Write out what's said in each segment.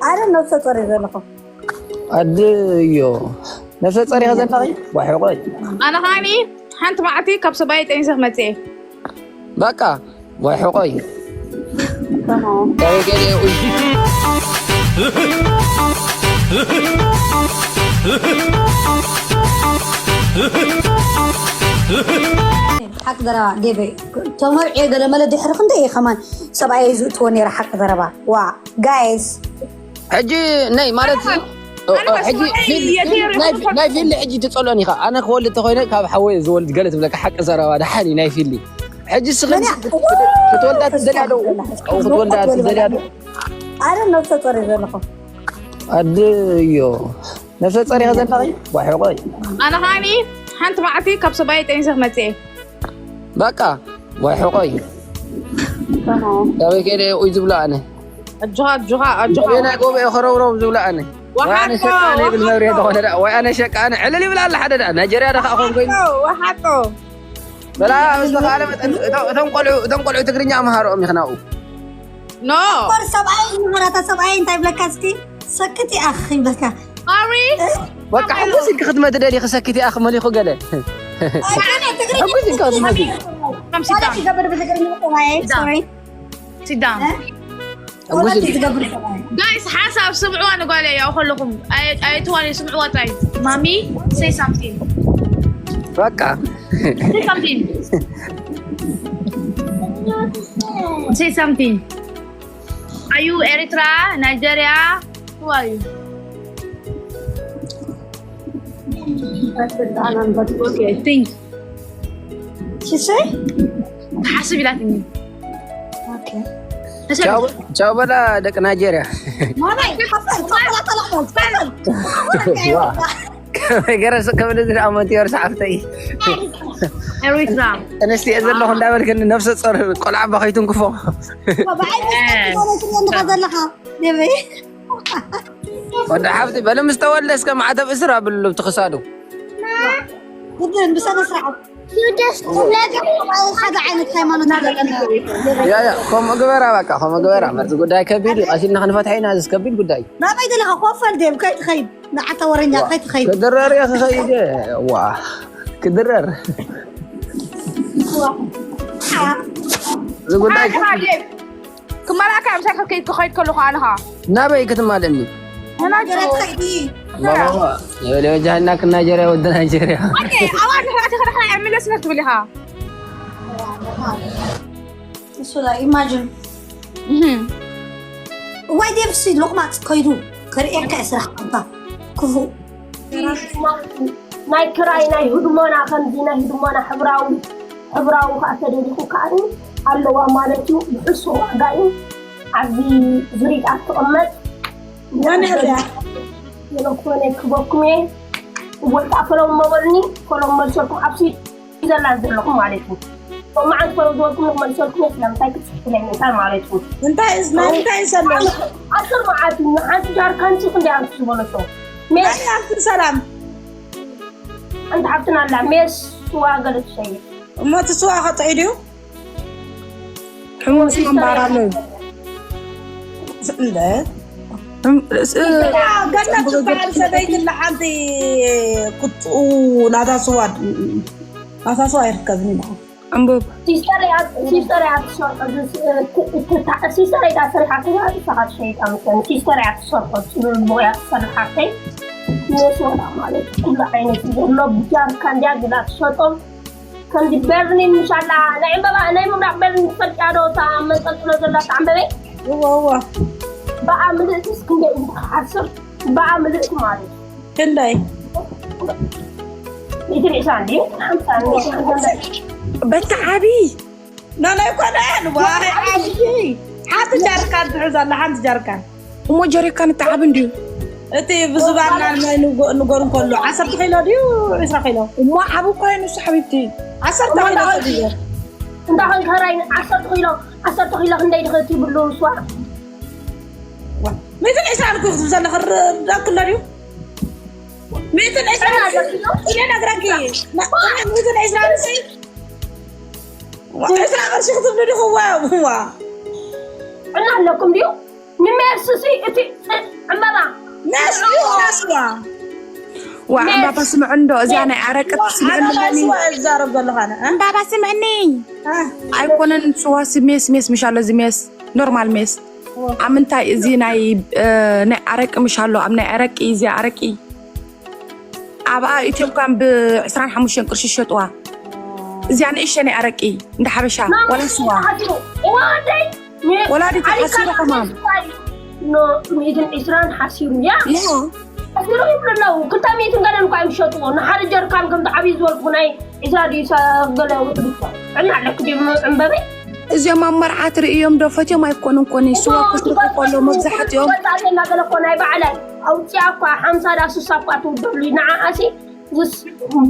ኣረ ነብሰ ጾር ዘለኹ። ኣድዮ፣ ነብሰ ጾር ኢኻ ዘለኺ? ዋይ፣ ቆይ። ኣነ ኸዓኒ ሓንቲ መዓልቲ ካብ ሰብኣይ ጠኒሰ ክመጽእ እየ። በቃ፣ ዋይ፣ ቆይ። ተማም። ሓቂ ዘረባ ዴቨይ፣ ተመርዕዮ ገለ መለ ድሕሪ ክንደይ እየ ከማን ሰብኣይ ዝእትዎ ነይረ። ሓቂ ዘረባ። ዋ፣ ጋይስ። ሕጂ ነይ ማለት እዩ። ኣነ ሕጂ ሰብኣይ ፊል-፣ እየ ፊል-፣ ነይሩ ናይ፣ ይኹን ናይ ፊሊ ሕጂ ትጸልኦን ኢኻ። ኣነ ክወልድ ተኾይነ ካብ ሓወይ ዝወልድ ገለ ትብለካ። ሓቂ ዘረባ ደሓን እዩ ናይ ፊሊ። ሕጂ እስኺ ክትወልዳ ትደልያ ዶ? ክትወልዳ ትደልያ ዶ? ኣረ ነብሰ ጾር ዘለኹ። ኣድዮ፣ ነብሰ ጾር ኢኻ ዘለኺ? ዋይ፣ ቆይ። ኣነ ኸዓኒ ሓንቲ መዓልቲ ካብ ሰብኣይ ጠኒሰ ክመጽእ እየ። በቃ፣ ዋይ፣ ቆይ። ተማም። ካበይ ከይደ እየ ኡይ ዝብሎ ኣነ? ኣጆኻ፣ ኣጆኻ፣ ኣጆኻ። ናበይ ናይ ጎቦ እየ ኸረውረው ዝብሎ ኣነ? ወይ ኣነ ወሓጦ፣ ሸቃነ ይብል መብርሂ ወሓጦ። ተኾነ ደኣ፣ ወይ ኣነ ሸቃነ ዕልል ይብል ኣለ ሓደ ደኣ። ናይጀርያ ደኣ ኸኣ ኮንኩ። ወሓጦ፣ ወሓጦ። በላ፣ ዝተኻእለ መጠን እቶም፣ እቶም ቆልዑ፣ እቶም ቆልዑ ትግርኛ ምሃርኦም ኢኻ ናብኡ። ኖ። ኮር ሰብኣይ ምሃራታ ሰብኣይ እንታይ ይብለካ እስኪ? ሰክት ይኣኽ ይብለካ። ኣሪ? በቃ፣ ሕጉስ ኢልኪ ክትመቲ ደሊኺ ሰክት ይኣኽ መሊኹ ገለ። ኣይ፣ ኣነ ትግርኛ ሕጉስ ኢልኪ ክትመቲ። Come sit ማለት down. ይገብር ብትግርኛ ሰብኣይ፣ Sit down. ሶሪ። Sit down. እ? ሕጉስ ወለት ኢልኪ። ዝገብር ሰብኣይ። ጋይስ፣ ሓሳብ ስምዕዋ ንጓለይ፣ ያው ከለኹም። ኣይ-፣ ኣይትዋለይ፣ ስምዕዋ ጥራይ። ማሚ፣ say something. በቃ። Say something. Say something. Are you Eritrea, Nigeria? Who are you? Okay, think. She say? ሓስብ ኢላትኒ። Okay. ቻው፣ ቻው በላ ደቂ ናይጀርያ። ማማይ፣ ከፈል፣ ከፈል፣ ከፈል፣ ከፈል። ዋ። ከመይ ገረ ስቕ ክብል እዚ ደኣ ሞንቲዮር ሰዓብተይ። ኤሪትራ። ኣንስቲ እየ ዘለኹ እንዳበልክኒ ነብሰ ጾር ቆልዓ እባ ከይትንክፎ። ብዓይኒ እ። ማለት እየ እንዲኻ ዘለኻ። ደበይ። ወዲ ሓብቲ በለ ምስ ተወልደ እስከ ማዕተብ እስር ኣብሉ ብቲ ክሳዱ። ግድን ብሰነ ስርዓት። ሓደ ዓይነት ሃይማኖት ኣለና። ያ፣ ያ፣ ከምኡ ግበራ በቃ፣ ከምኡ ግበራ። መርዚ ጉዳይ ከቢድ እዩ። ቀሲልና ክንፈትሐ ኢና፣ እዚ ከቢድ ጉዳይ እዩ። ናበይ ዘለኻ? ኮፈል ድም ከይትኸይድ፣ ንዓታ ወረኛ ዋ፣ ከይትኸይድ። ክድረር እየ ክኸይድ እየ። ዋ፣ ክድረር። ዋ። እዚ ጉዳይ ኣታ ከቢድ። ክመላእካ ምሳይ ከይድ፣ ክኸይድ ከለኹ ኣነ ኸኣ። ናበይ ክትማልእኒ? ናይጀርያ ትኸይዲ? ባባባ፣ የበለ ወጃህና ክናይጀርያ ወዲ ናይጀርያ። ኦኬ፣ ኣዋን ንሕና ተኸዳኽና እያ፣ ምለስ ነህ ትብል ኢኻ። እሱ ላ ኢማጂን። እህም። እዋይ ዴቭሲ ሎቕማጽ ከይዱ፣ ከርእየካ እየ ስራሕ ኣንታ። ክፉእ። ናይ ክራይ ናይ ህድሞና ከምዚ ናይ ህድሞና ሕብራዊ፣ ሕብራዊ ከኣ ተደሊኹ ከኣ ኣለዋ ማለት እዩ። ብሕሱ ዋጋ እዩ። ኣብዚ ዙሪት ኣብ ትቕመጥ። መን እያ እዚኣ? የለኮነ ክበኩም እየ። እወ፣ ከኣ ፈለዉ መበልኒ፣ ፈለዉ መልሰልኩም ኣብ ስዊዘርላንድ ዘለኹም ማለት እዩ። ሎማዓንቲ ፈለዉ ዝበልኩም ንክመልሰልኩም እየ፣ ስለምንታይ ክትጽሕፉለይ ምእንታይ ማለት እዩ። እንታይ እዝ-፣ ናይ እንታይ እዩ ዘሎ? ዓስር መዓልቲ ንሓንቲ ጃርካን ሲ ክንደይ ኣንቱ ዝበለቶ? ሜስ። ኣይ፣ ኣብቲ ሰላም። ሓንቲ ሓፍትና ኣላ፣ ሜስ ስዋ ገለ ትሸይጥ። እሞ እቲ ስዋ ከጥዑ ድዩ? ሕሙስ ምንባር ኣሎ። እንደ እም፣ እ-፣ ገነት ትበሃል ሰበይቲ ኣላ ሓንቲ ክትኡ ናታ ስዋ፣ ናታ ስዋ ኣይርከብን እዩ። ዕንቡብ። ሲስተር እያ፣ ሲስተር እያ ትሰርሖ፣ እዚ ስ-፣ እ፣ ት-፣ ት-፣ ታ-፣ ሲስተር እያ ትሰርሓ፣ ከዛ ንስኻ ትሸይጣ መሰለኒ። ሲስተር እያ ትሰርሖ፣ ጽሉል ቡቕ እያ ትሰርሓ፣ ሓፍተይ። መስዋእታ ማለት ኩሉ ዓይነት እዩ ዘሎ፣ ብጃርካ እንድያ ግዳ ትሸጦም። ከምዚ በርሊን ምሻላ፣ ናይ ዕምበባ፣ ናይ ምብራቕ በርሊን ትፈልጥያ ዶ? እታ መንጠልጥሎ ዘላ እታ ዕምበበይ? እወ፣ እወ። ብኣ ምልእቲ እስክንደይ እዩ ትሓስር? ብኣ ምልእቲ ማለት እዩ። ክንደይ? ሚእትን ዕስራን ድዩ? ሓምሳን፣ ሚእትን ሓምሳን። በቲ ዓቢ። ኖ፣ ናይ ኮነ፣ ዋይ፣ ዓቢ። ሓንቲ ጃርካን ትሕዝ ኣላ፣ ሓንቲ ጃርካን። እሞ ጀሪካን እቲ ዓቢ እንድዩ። እቲ ብዝባና ናይ ንጎ-፣ ንጎር እንከሎ፣ ዓሰርተ ኪሎ ድዩ፣ ዕስራ ኪሎ? እሞ ዓቢ እኮ እዩ ንሱ፣ ሓቢብቲ። ዓሰርተ እሞ ኪሎ እንዳ-፣ ተብዮ። እንዳ ኸንከራይ፣ ዓሰርተ ኪሎ፣ ዓሰርተ ኪሎ ክንደይ ድኸ ትብሉ፣ እሷ? ዋ፣ ሚእትን ዕስራን እኮ ዝብዘለ ክርዳክ ኣሎ ድዩ? ሚእትን ዕስራን፣ እኔ ነግራኪ። ና-፣ ሚእትን ዕስራን ሲ? ዋ፣ ዕስራ ቅርሺ ክትብሉ ዲኹ? ዋ፣ ዋ። እና ኣለኩም ድዩ? ንሜስሲ እቲ፣ ስዋ። ዋ ዕምባባ ስምዕ እንዶ እዚኣ ናይ ኣረቂ ስምዕ ኣረቂ ስዋ እዛረብ ዘለኻ ኣነ። እ? ዕምባባ ስምዕኒ። እ? ኣይኮነን ስዋ ሲ ሜስ ሜስ ምሽ ኣሎ እዚ ሜስ ኖርማል ሜስ። ኣብ ምንታይ እዚ ናይ እ፣ ናይ ኣረቂ ምሽ ኣሎ ኣብ ናይ ኣረቂ እዚ ኣረቂ ኣብኣ ኢትዮጵያን ብ25 ቅርሺ ሸጥዋ። እዚኣ ንእሽተይ ናይ ኣረቂ እንዳ ሓበሻ ወላ ስዋ። ወላዲት ሓሲሩ ከማን። ሚእትን ዕስራን ሓሲሩ ያ። ሓሲሩ ይብሉ ኣለዉ። ክልተ ሚእትን ገለን እኳ እዮም ዝሸጥዎ። ንሓደ ጀርካን ከምቲ ዓብዪ ዝበልኩ ናይ ዕስራ ድዩ ገለ ውጥብቶ። ዕና ኣለክ ድዩ ዕምበበይ? እዚኦም ኣብ መርዓ ትርእዮም ዶ ፈትዮም ኣይኮኑን ኮኒ ስዋ ክስርሑ ከሎ መብዛሕትኦም ወጣትና ገለ እኮ ናይ ባዕላይ ኣውፅያ እኳ ሓምሳ ዳ ስሳ እኳ ትውደሉ ንዓኣሲ ዝስ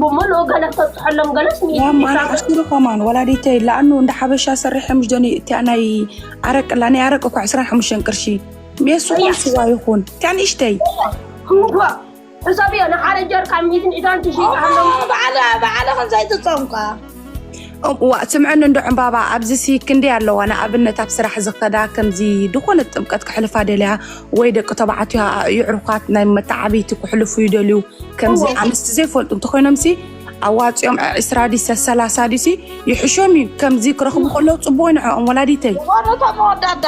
ብሙሉኡ ገለ ተብፅሐሎም ገለስ ማን ሓስሩ ከማን ወላዲተይ ለኣኑ እንደ ሓበሻ ሰሪሐ ምሽ ዶኒ እቲያ ናይ ኣረቅላ ናይ ኣረቅ እኳ ዕስራን ሓሙሽተን ቅርሺ ሜሱ ኹን ስዋ ይኹን እቲያ ንእሽተይ ሕሳብ እዮ ንሓደ ጀርካ ሚትን ዒታን ትሽይጥ ኣለዉ በዓለ በዓለ ከምዛ ይትፀምካ ዋ ስምዐኒ እንዶ ዕምባባ ኣብዚ ሲ ክንደይ ኣለዋ ንኣብነት ኣብ ስራሕ ዝኸዳ ከምዚ ዝኾነ ጥምቀት ክሕልፋ ደልያ ወይ ደቂ ተባዕትዮ ይዕሩኻት ናይ መተዓብይቲ ክሕልፉ ይደልዩ ከምዚ ኣንስቲ ዘይፈልጡ እንተኮይኖም ሲ ኣዋፂኦም ዕስራ ዲሰ ሰላሳ ዲሲ ይሕሾም እዩ ከምዚ ክረኽቡ ከለዉ ፅቡቅ ንዕኦም ወላዲተይ ዝኾነ ተመወዳዳ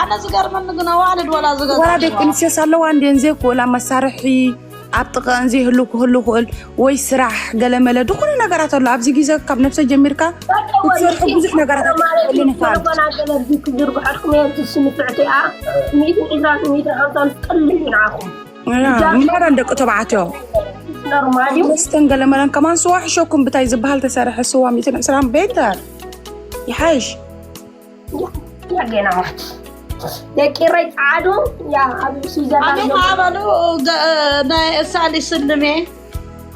ኣነ ዝገርመኒ ግን ኣዋልድ ወላ ዝገዛ ወላ ደቂ ኣንስትዮስ ኣለዋ እንድየን ዘይክእላ መሳርሒ ኣብ ጥቐን ዘይህሉ ክህሉ ክእል ወይ ስራሕ ገለመለ ዝኾነ ነገራት ኣሎ ኣብዚ ግዜ ካብ ነብሰ ጀሚርካ ክትሰርሑ ብዙሕ ነገራት ክትክእልን ይኽእል ክዝርግሐልኩም እየ ዝስምትዕቲ እያ ሚእትን ዕስራን ሚእትን ሓምሳን ቀልል እዩ ንዓኹም ምሕረን ደቂ ተባዕትዮ ኖርማል እዩ መስተን ገለመለን ከማን ስዋ ሕሸኩም ብታይ ዝበሃል ተሰርሐ ስዋ ሚእትን ዕስራን ቤተር ይሓይሽ ያገናዋት ደቂረይ ጸዓዱ ያ ኣብ ስዊዘርላንድ ኣበይ ማዕበሉ ናይ እሳሊ ስልሜ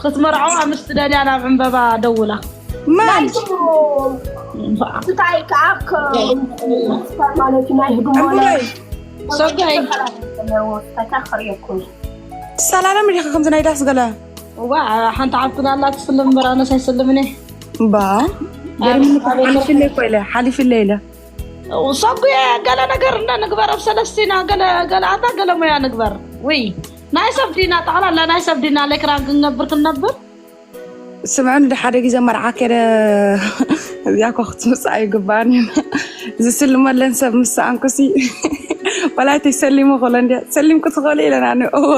ክትመርዖ ኣምስቲ ደልያ ናብ ዕምበባ ደውላ ማን እንታይ ከኣ ማለት ናይ ህግሞ ዕምበባይ ሰጋይ ተካኽርየኩም ሰላለም ዲኻ ከምዚ ናይ ዳስ ገለ ዋ ሓንቲ ዓብትና ኣላ ትስልም እምበር ኣነስ ኣይስልምን እየ እምባ ገርምኒ ሓሊፍለ እኮ ኢለ ሓሊፍለ ኢለ ሰጉየ ገለ ነገር እንደ ንግበር ኣብ ሰለስቲና ገለ ገለ ኣታ ገለ ሞያ ንግበር ውይ ናይ ሰብ ዲና ጠቕላላ ናይ ሰብ ዲና ሌክራን ክንገብር ክንነብር ስምዕኒ ሓደ ግዜ መርዓ ከደ እዚኣ ኮ ክትምፅኣ ይግባኣን እዩ ዝስልመለን ሰብ ምስ ሰኣንኩሲ ወላ ተይሰሊሙ ክብሎ እንዲ ሰሊምኩ ትኽእሉ ኢለና እዎ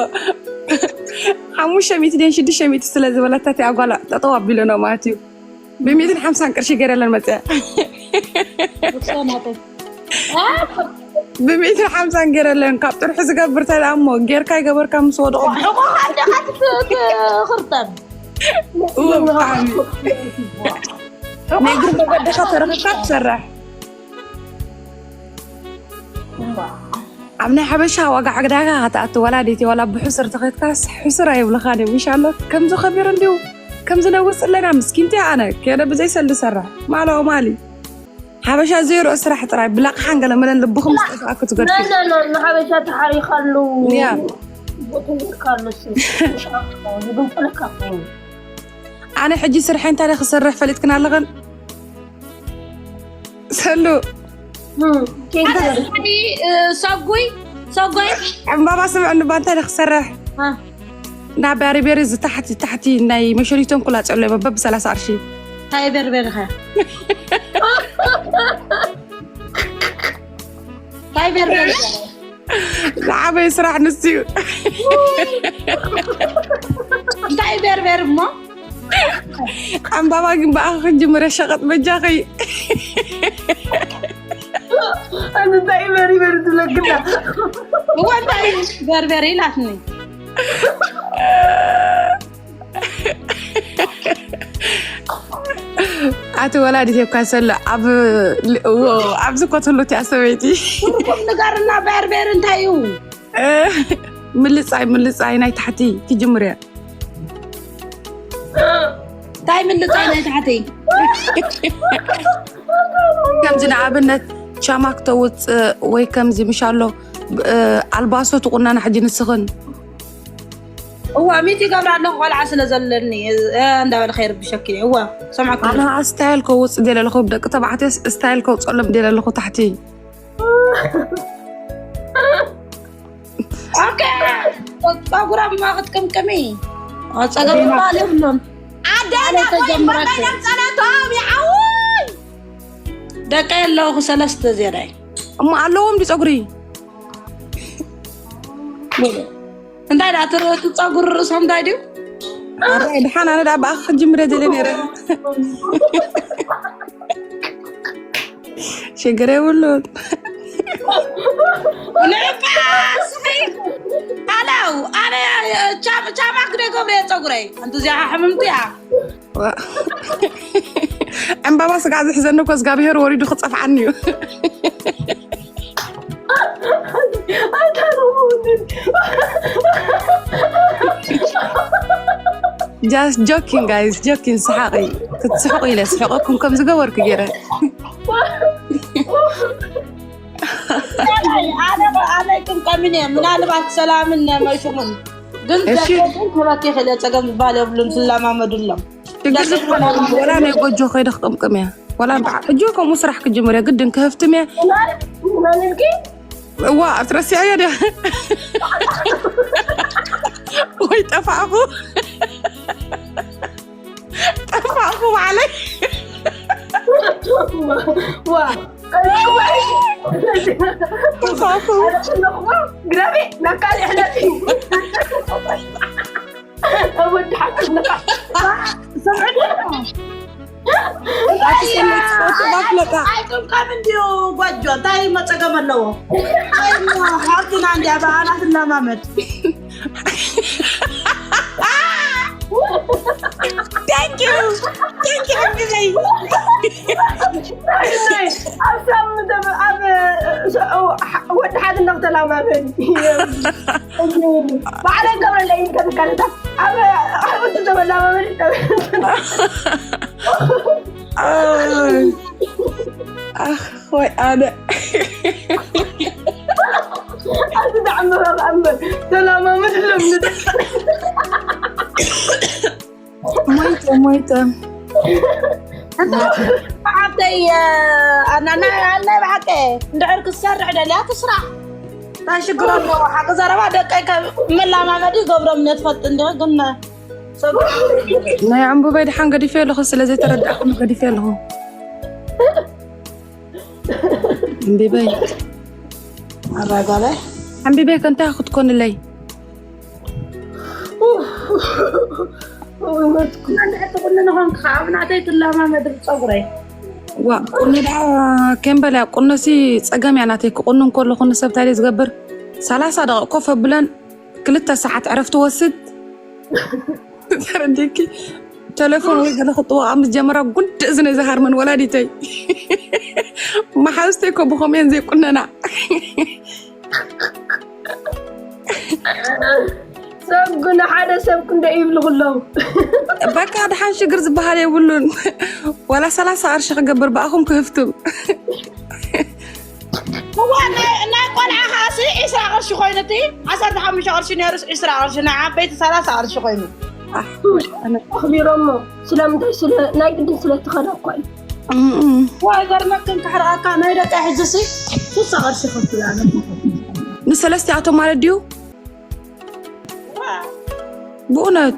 ሓሙሽተ ሚእቲ ድን ሽዱሽተ ሚእቲ ስለ ዝበለታ እቲኣ ጓል ጠጠው ኣቢሉ ነው ማለት እዩ ብሚእትን ሓምሳን ቅርሺ ገይረለን መፅአ ብሚእትን ሓምሳን ገይረለን ካብ ጥርሑ ዝገብር ተዳ እሞ ጌርካ ይገበርካ ምስ ወደቑ ሕቆኻ ኣለኻ ትኽርተም እዎ ብጣዕሚ ናይ እግሪ መገድኻ ተረኺብካ ትሰርሕ ኣብ ናይ ሓበሻ ዋጋ ዕዳጋ ክትኣቱ ወላ ደይቲ ዋላ ብሕሱር ተኸትካስ ሕሱር ኣይብልኻን እዮም ኢንሻሎ ከምዚ ከቢሩ እንዲሁ ከምዚ ነውፅለና ምስኪንቲ ኣነ ከደ ብዘይሰል ዝሰርሕ ማሎ ማሊ ሓበሻ ዘይርኦ ስራሕ ጥራይ ብላቕሓን ገለ መለን ልብኹም ዝጠፍኣኩ ትገድፊ ንሓበሻ ተሓሪኻሉ ያ ካሉ ዝግንጥለካ ኮይኑ ኣነ ሕጂ ስርሐ እንታይ ክሰርሕ ፈሊጥክን ኣለኽን ሰሉ ሰጉይ ሰጉይ ዕምባባ ስምዕ እንባ እንታይ ክሰርሕ ናብ ባሪቤሪ ዝታሕቲ ታሕቲ ናይ መሸኒቶም ኩላ ፀሎ በብ ሰላሳ ቅርሺ እንታይ በርበርኻ እንታይ በርበርኻ ዝዓበየ ስራሕ ንሱ እዩ እንታይ በርበር እሞ ዕምባባ ግን ብኣኺ ክንጅምር ሸቐጥ በጃኺ እንታይ በርበር ትብለግና እዋ እንታይ በርበር ኢላትኒ ኣቲ ወላዲት እኳ ሰለ ኣብ ኣብዚ ኮትሉ እቲኣ ሰበይቲ ንገርና በርበር እንታይ እዩ ምልፃይ ምልፃይ ናይ ታሕቲ ክጅምር እያ እንታይ ምልፃይ ናይ ታሕቲ ከምዚ ንኣብነት ቻማ ክተውፅእ ወይ ከምዚ ምሻሎ ኣልባሶ ትቁናና ሕጂ ንስኽን እዋ ሚት ይገብራ ኣለኹ ቆልዓ ስለ ዘለኒ እንዳበለ ከይርብሸኪ እዋ ሰምዐኩ ኣነ ስታይል ከውፅ ደለ ኣለኹ ደቂ ተባዕትዮ ስታይል ከውፀሎም ደለ ኣለኹ ታሕቲ ኦኬ ጸጉራማ ክትቅምቅሚ። ጸገም ባል የብሉን። ኣደና ኣነ ተጀምረክ። ኮይና ጸለቶም ይዓውይ። ደቀይ ኣለኹ ሰለስተ ዜናይ። እሞ ኣለዎም ድዩ ጸጉሪ? እንታይ ደኣ እቲ ር-፣ እቲ ጸጉሪ ርእሶም እንታይ ድዩ? ኣረ፣ ድሓን ኣነ ደኣ ብኣኺ ክጅምር እየ ደልየ ነይረ። ሽግር የብሉን። ንዕቃ ስኺ። ሃለው፣ ኣነ ቻም-፣ ቻማ ክደ ገብረ እየ ጸጉረይ። ኣንቲ እዚኣ ሕምምቲ እያ። ዋ። ዕምባባ ስጋዕ ዝሕዘኒ እኮ እግዚኣብሄር ወሪዱ ክጸፍዓኒ እዩ። Just joking, guys, joking፣ ሰሓቂ። ክትስሕቁ ኢለ ስሕቀኩም ከም ዝገበርኩ ገይረ። ኣነ፣ ኣነ ኣይቅምቀምን እየ። ምናልባት ሰላምን መሽሙን። ግን እሺ። ጸገም ግን ክበኪ ይኽእል እየ። ጸገም ዝበሃል የብሉን። ትለማመዱ ኣሎም። ሽግር ዝኾነ ወላ ናይ ጎጆ ከይደ ክቅምቅም እየ። ወላ በዓ-፣ ሕጂ ከምኡ ስራሕ ክጅምር እየ። ግድን ክህፍትም እየ። መን ኢልኪ? እዋ፣ ኣትረሲዐዮ ድያ? ወይ ጠፋእኹ። ጠፋእኹ ባዕለይ። ዋ። ጠፋእኹ። ግረፊ፣ ናብ ካልእ ሕለፊ። ኣብ ወዲ ሓቂ ነቃ። ሰምዕኒ። ኣቲ ሰምዕቲ ስፖርት ባፍለጣ። ኣይጥምቀም እንዲዩ ጎጆ፣ እንታይ መጸገም ኣለዎ? ኣይ፣ እሞ ሓፍትና እንዲያ ብኣና ትለማመድ። Thank you. Thank you, ሓፍተይ። ኣብ ሳምንት ኣብ፣ ኣብ፣ ወዲ ሓትነት ተላማመድ። ባዕለይ ገብረለይ ኢልካ ትካለታ። ኣብ፣ ኣብ እቱ ተበላማመድ። ኣይ። ኣኽ፣ ወይ ኣነ። ኣቲ ዳዕመ እምበር ተላማመድ ሎም። ሞይተ፣ ሞይተ። ሓፍተይ፣ ኣና፣ ናይ፣ ናይ ብሓቂ እንድሕር ክትሰርሕ ደልያ ትስራሕ። እንታይ ሽግር ኣለዎ? ሓቂ ዘረባ ደቀይ ካብ መላማመዲ ይገብሮም እየ ትፈልጥ እንዲኺ፣ ግን ሰብ ናይ ዕምቡበይ ድሓን ገዲፈ ኣለኹ፣ ስለ ዘይተረዳእኩ ገዲፈ ኣለኹ። ዕምቢበይ። ኣራጋላይ። ዕምቢበይ ከ እንታይ ክትኮንለይ? እንድሕር ትቁንኒ ኾንክ ኸዓ ኣብ ናተይ ትለማመድ ጸጉረይ። ዋ፣ ቁኖ ደኣ ከንበል እያ። ቁኖሲ ጸገም እያ ናተይ። ክቁንን ከለኹ ንሰብ እንታይ ድየ ዝገብር? ሰላሳ ደቂቕ ኮፍ ኣብለን ክልተ ሰዓት ዕረፍቲ ወስድ። ተረዲእኪ? ቴሌፎን ወይ ገለ ክጥወቓ ምስ ጀመራ ጉንዲ እዝነይ ዝሃርመን ወላዲተይ። መሓዙተይ እኮ ብኸምኡ እየን ዘይቁነና። ሰብ ግን ሓደ ሰብ ክንደይ ይብሉ ክለዉ። በቃ ደሓን ሽግር ዝበሃል የብሉን። ዋላ ሰላሳ ቅርሺ ክገብር ብኣኹም ክህፍትም። እዋ፣ ናይ፣ ናይ ቆልዓ ኸዓ ሲ ዒስራ ቅርሺ ኮይኑ እቲ ዓሰርተ ሓሙሽተ ቅርሺ ነይሩስ ዒስራ ቅርሺ፣ ናይ ዓበይቲ ሰላሳ ቅርሺ ኮይኑ። ኣኽቢሮሞ ስለምንታይ? ስለ ናይ ግድን ስለ እትኸዳ እኮ እዩ። እም፣ እም። ዋይ፣ ገርመክን ክሕርቐካ ናይ ደቂ ሕጂ ሲ ስሳ ቅርሺ ከፍላ። ንሰለስቲኣቶም ማለት ድዩ? ብእውነት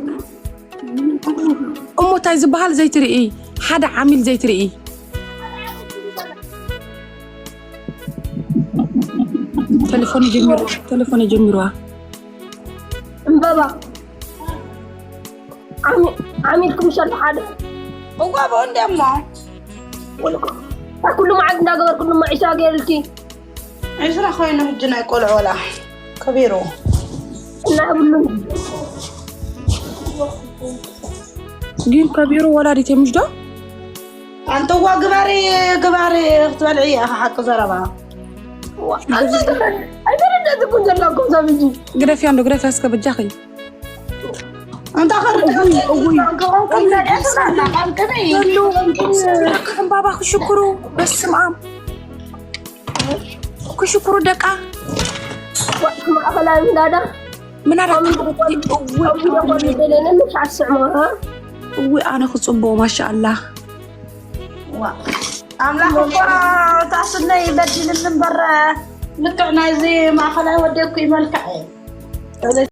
እሞ እንታይ ዝበሃል ዘይትርኢ፣ ሓደ ዓሚል ዘይትርኢ። ቴሌፎን ጀሚሩ፣ ቴሌፎን ጀሚሩዋ። ዕምበባ። ዓሚ-፣ ዓሚልኩም ሸርሒ ሓደ። እዋ፣ ብኡ እንደ እሞ። ወልኮ። ኩሉ መዓልቲ እንዳገበርኩ ድማ ዒስራ ገይርልኪ። ዒስራ ኮይኑ ሕጂ ናይ ቆልዑ ወላ ከቢሩ። እና ብሉ። ግን ከቢሩ ወላዲት የምሽ ዶ? ኣንተዋ ግባሪ፣ ግባሪ ክትበልዒ እያ ሓቂ ዘረባ። ኣይተረዳእኩን ዘለኩም ሰብ እንጂ። ግደፍያ እንዶ፣ ግደፍያ እስከ በጃኺ። ኣንታ ኸርድ እውይ፣ እውይ። ዕምባባ ክሽክሩ፣ በስመ ኣብ። ክሽክሩ ደቃ። ማእኸላይ ምናዳ? ምናዳ? እውይ፣ ከምዚ ደኾን ደለነ ምሽ ኣስዕሞ፣ እ? እውይ፣ ኣነ ክጽብቑ፣ ማሻኣላህ። ዋ፣ ኣምላኽ እኮ ታስነይ በዲልኒ እምበር፣ ልክዕ ናይዚ ማእኸላይ ወደኩ ይመልክዐ።